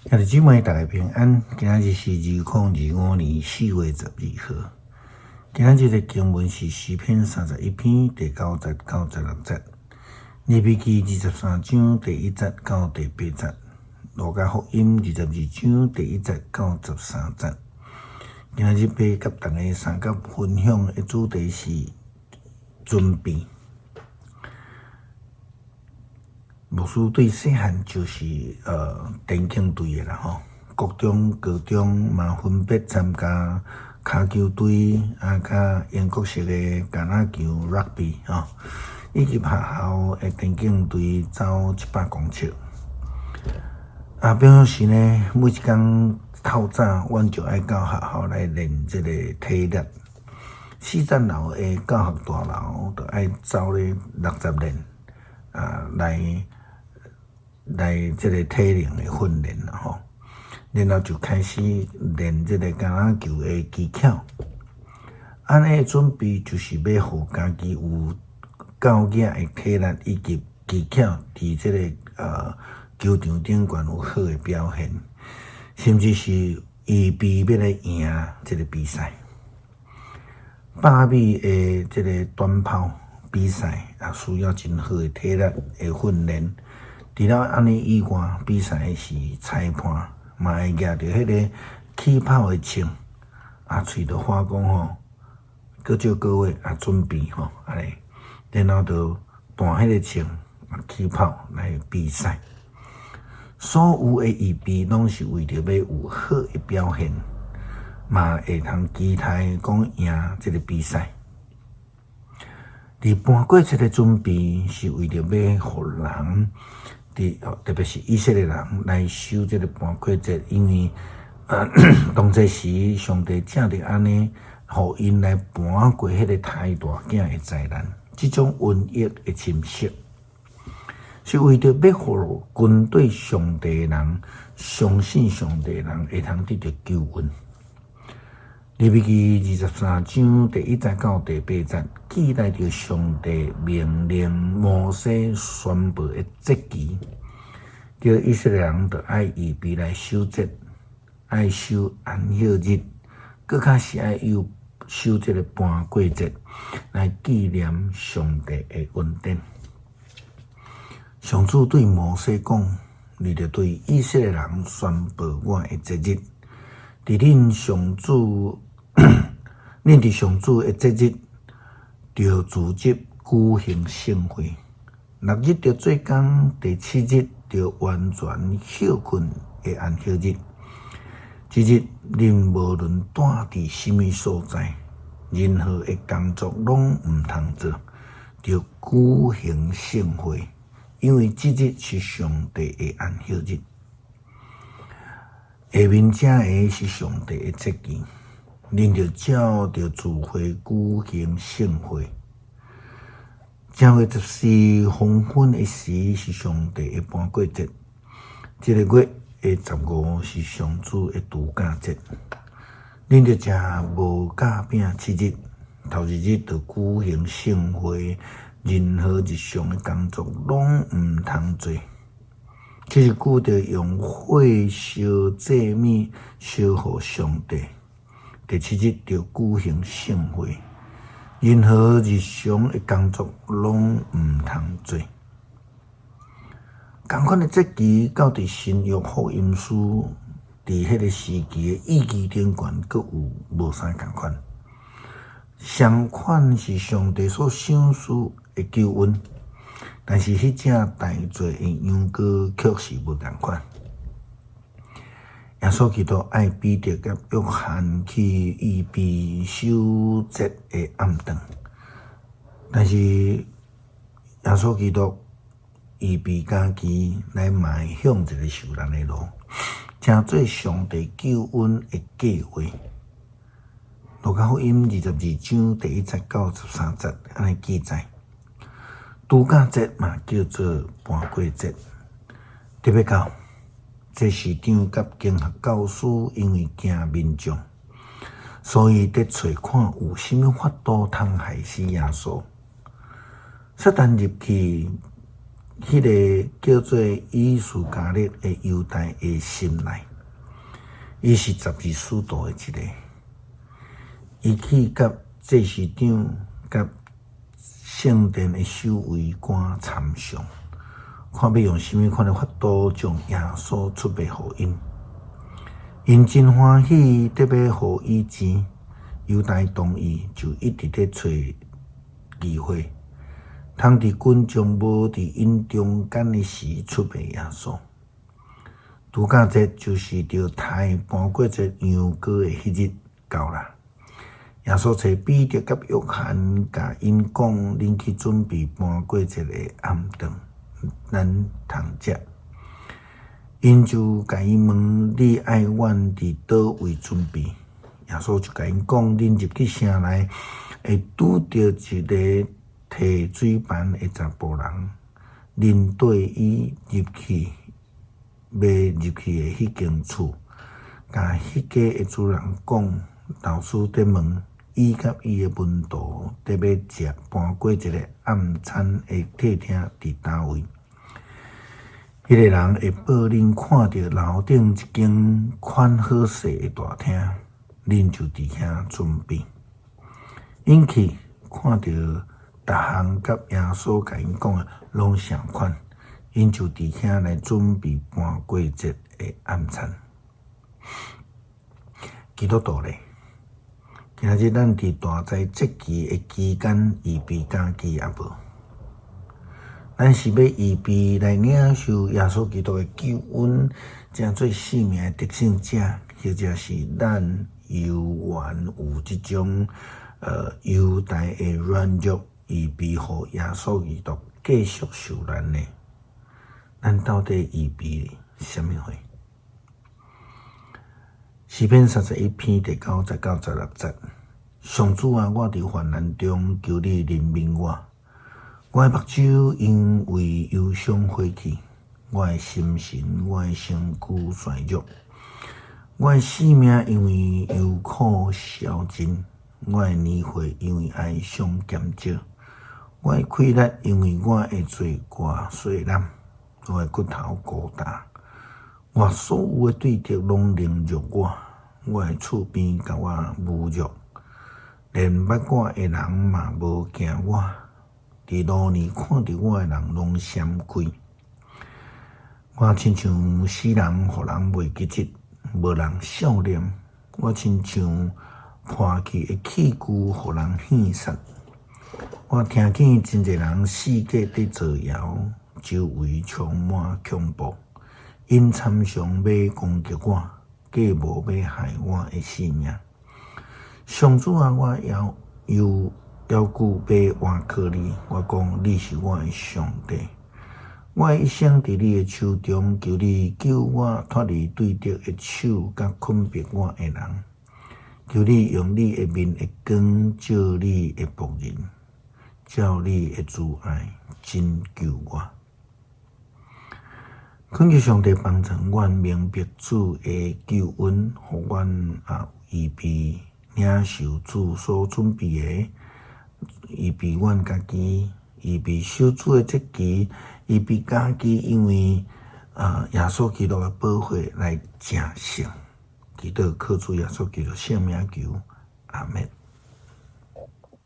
兄弟姊妹，大家平安。今仔日是2025年4月12號。今仔日的經文是詩篇31篇第9節到16節，利未記23章第1節到第8節，路加福音22章第1節到13節。今仔日欲佮大家相佮分享的主題是準備。牧師對細漢就是田徑隊的啦吼，國中、高中嘛分別參加跤球隊啊，佮英國式的橄欖球 rugby 吼，以及學校的田徑隊走700公尺。啊，平常時呢，每一工透早，阮就愛到學校來練這个體力。四層樓的教學大樓，就愛走咧60練啊，來這个體能的訓練啦吼，然後就開始練這个橄欖球的技巧。按呢準備就是欲予家己有夠額的體力以及技巧，佇這个球場頂懸有好的表現，甚至是預備欲來贏這个比賽。100米的這个短跑比賽也需要真好的體力的訓練。除了按呢以外，比賽時裁判嘛會舉著彼个起跑的槍，啊，喙就喊講吼，閣少個月啊，準備吼，按呢，然後就彈彼个槍啊，起跑來比賽。所有的預備攏是為著欲有好的表現，嘛會通期待講贏這个比賽。佇盤過節的準備是為著欲予人。特別是以色列人來守這个盤過節，因為當這時上帝正佇按呢，予𪜶來盤過彼个胎大囝的災難，這種瘟疫的侵襲，是為著欲予軍隊上帝的人相信上帝的人會通得著救恩。利未記23章第1節到第8節記載著上帝命令摩西宣布的節期，叫以色列人著愛預備來守節，愛守安息日，閣較是愛有守這个盤過節，來紀念上帝的恩典。上主對摩西講：你著對以色列人宣布我的節日，佇恁上主。恁佇上主的節日，著組織舉行聖會。六日著做工，第七日著完全歇睏的安息日。這日恁無論住佇啥物所在，任何的工作攏毋通做，著舉行聖會，因為這日是上帝的安息日。下面這个是上帝的節期。恁著照著聚會舉行聖會。正月14黃昏的時是上帝的盤過節，這个月的15是上主的度假節。恁著食無酵餅7日，頭一日著舉行聖會，任何日常的工作攏毋通做。這日久著用火燒祭物，燒予上帝。第七日著舉行聖會，任何日常的工作攏毋通做。仝款的節期，到佇新約福音書佇彼個時期的意義頂懸，閣有無啥仝款。相款是上帝所賞賜的救恩，但是彼隻大做的羊羔卻是無仝款。耶穌基督愛彼得佮約翰去預備守節的暗頓，但是耶穌基督預備家己來邁向一个受難的路，成做上帝救恩的計劃。路加福音22章第1節到13節按呢記載，度假節嘛叫做盤過節，特別到。祭司長佮經學教師因為驚民眾，所以佇揣看有啥物法度通害死耶穌。撒旦入去彼个叫做伊斯加略的猶大的心內，伊是十二使徒的一个。伊去佮祭司長、佮聖殿的守衛官參商，看欲用啥物款的法度將耶穌出賣予𪜶。𪜶真歡喜，得欲予伊錢。猶大同意，就一直咧揣機會，通佇群眾無佇𪜶中間的時出賣耶穌。度假節就是著刣盤過節羊羔的彼日到啦。耶穌揣彼得佮約翰，共𪜶講：恁去準備盤過節的暗頓，咱通食。𪜶就共伊問：你愛阮佇佗位準備？耶穌就共𪜶講：恁入去城內，會拄著一个提水盤的查埔人，恁綴伊入去，欲入去的彼間厝，共彼家的主人講：老師佇問，伊佮伊的門徒得欲食盤過節的暗餐的客廳佇佗位？彼个人會報恁看著樓頂一間款好勢的大廳，恁就佇遐準備。𪜶去看著逐項佮耶穌共𪜶講的攏相款，𪜶就佇遐來準備盤過節的暗餐。基督徒咧，今仔日咱佇大齋節期的期間預備家己抑無？咱是欲預備來領受耶穌基督的救恩，成做性命的得勝者，或者是咱猶原有這種猶大的軟弱，預備予耶穌基督繼續受難呢？咱到底預備啥物貨？詩篇31篇第9節到16節，上主啊，我佇患難中，求你憐憫我。我的目睭因為憂傷花去，我的心神、我的身軀衰弱，我的性命因為憂苦消盡，我的年歲因為哀傷減少，我的氣力因為我的罪過細懶，我的骨頭孤焦，我所有的對敵攏凌辱我，我的厝邊共我侮辱，連捌我的人嘛無驚我。佇路呢看著我的人攏閃開，我親像死人，予人袂記得，無人數念。我親像破去的器具，予人戲殺。我聽見真濟人四界佇造謠，周圍充滿恐怖，𪜶參詳欲攻擊我，計謀欲害我的性命。上主啊，我猶猶猶閣欲倚靠你，我講你是我的上帝，我的一生佇你的手中，求你救我脫離對敵的手，佮困迫我的人。求你用你的面的光照你的僕人，照你的慈愛拯救我。懇求上帝幫助阮明白主的救恩，予阮啊預備領受主所準備的。預備阮家己，預備守主的節期，預備家己，因為啊耶穌基督的寶血來成聖。祈禱靠主耶穌基督聖名求，阿們。